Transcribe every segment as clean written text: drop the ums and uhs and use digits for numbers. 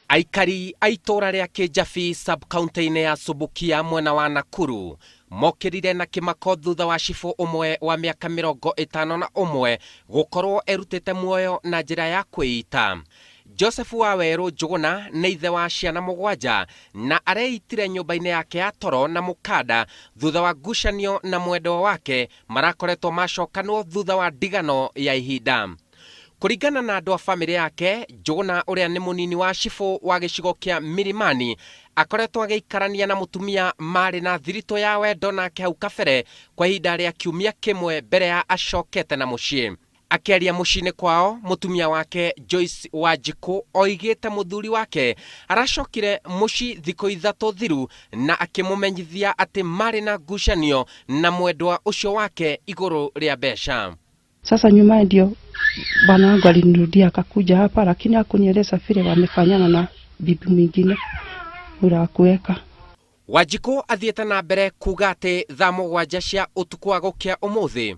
Aikari a itũũra rĩa Kĩnjabi sub-county-inĩ ya Subukia mwena wa Nakuru mokĩrire na kĩmako thutha wa cibũ ũmwe wa mĩaka 51 gũkorwo erutĩte muoyo na njĩra ya kwĩita. Joseph Wawerũ Njũgũna nĩ ithe wa ciana mũgwanja na areitire nyũmba-inĩ yake ya toro na mũkanda thutha wa ngucanio na mwendwa wake marakoretwo macokanwo thutha wa ndigano ya ihinda. Kũringana na andũ a famĩlĩ yake, Njũgũna ũrĩa nĩ mũnini wa cibũ wa gĩcigo kĩa Milimani akoretwo agĩikarania na mũtumia marĩ na thiritũ ya wendo nake hau kabere kwa ihinda rĩa kiumia kĩmwe mbere ya acokete na mũciĩ. Akĩaria mũciĩ-inĩ kwao, mũtumia wake Joyce Wanjikũ oigĩte mũthuri wake aracokire mũciĩ thikũ ithatũ thiru na akĩmũmenyithia atĩ marĩ na ngucanio na mwendwa ũcio wake igũrũ rĩa mbeca. Sasa nyumaye ndio bwana wangu alinirudia akakuja hapa, lakini hakunieleza vile wamefanyana na bibi mwingine ule wa kuweka. Wanjikũ athiĩte na mbere kuga atĩ thaa mũgwanja cia ũtukũ wa gũkĩa ũmũthĩ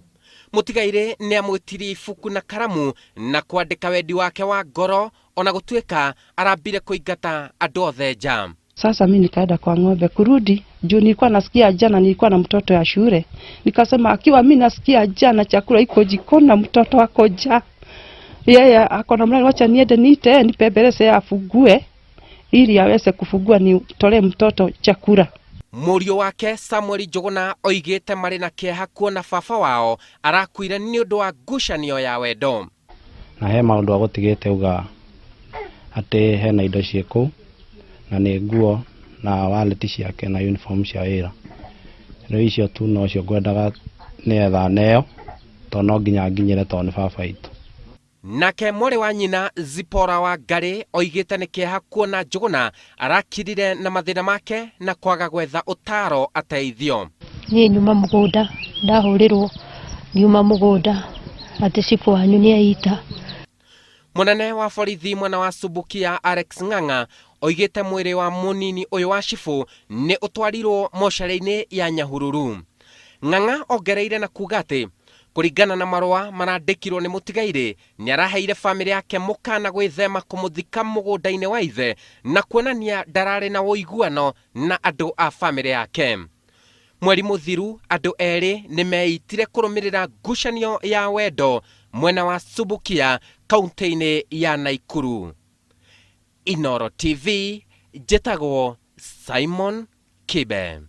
mũtigairĩ nĩ amwĩtirie ibuku na karamu na kwandĩka wendi wake wa ngoro ona gũtuĩka arambire kũingata andũ othe nja. Sasa mi nikaenda kwa ng'ombe kurudi juu nilikuwa nasikia jana, nilikuwa na mtoto ya shule, nikasema akiwa mi nasikia jana chakula iko jikoni na mtoto ako njaa, yeye ako na mlango, wacha niende niite nipembeleze afungue ili aweze kufungua nitolee mtoto chakula. Mũriũ wake Samuel Njũgũna oigĩte marĩ na kĩeha kuona baba wao arakuire nĩ ũndũ wa ngucanio ya wendo. Na he maũndũ agũtigĩte uga atĩ hena indo ciĩ kũu na nĩ nguo na wallet ciake na uniform cia wĩra. Rĩu icio tu nocio ngwendaga nĩgetha neo tondũ no nginya nginyĩre tondũ nĩ baba witũ. Nake mwarĩ wa nyina Zipora wa Ngarĩ oigĩte nĩ kĩeha kuona Njũgũna arakirire na mathĩna make na kwaga gwetha ũtaaro ateithio. Niĩ nyuma mũgũnda ndahũrĩrwo ngiuma mũgũnda atĩ cibũ wanyu nĩ eita. Mũnene wa borithi mwena wa Subukia Alex Ng'ang'a oigĩte mwĩrĩ wa mũnini ũyũ wa cibũ nĩ ũtwarirwo mocarĩ-inĩ ya Nyahururu. Ng'ang'a ongereire na kuga atĩ kũringana na marũa marandĩkirwo nĩ mũtigairĩ nĩ araheire famĩlĩ yake mũkana gwĩthema kũmũthika mũgũnda-inĩ wa ithe na kuonania ndararĩ na ũiguano na andũ a famĩlĩ yake. Mweri mũthiru andũ erĩ nĩ meitire kũrũmĩrĩra ngucanio ya wendo mwena wa Subukia kaunti-inĩ ya Nakuru. Inoro TV, njĩtagwo Simon Kibe.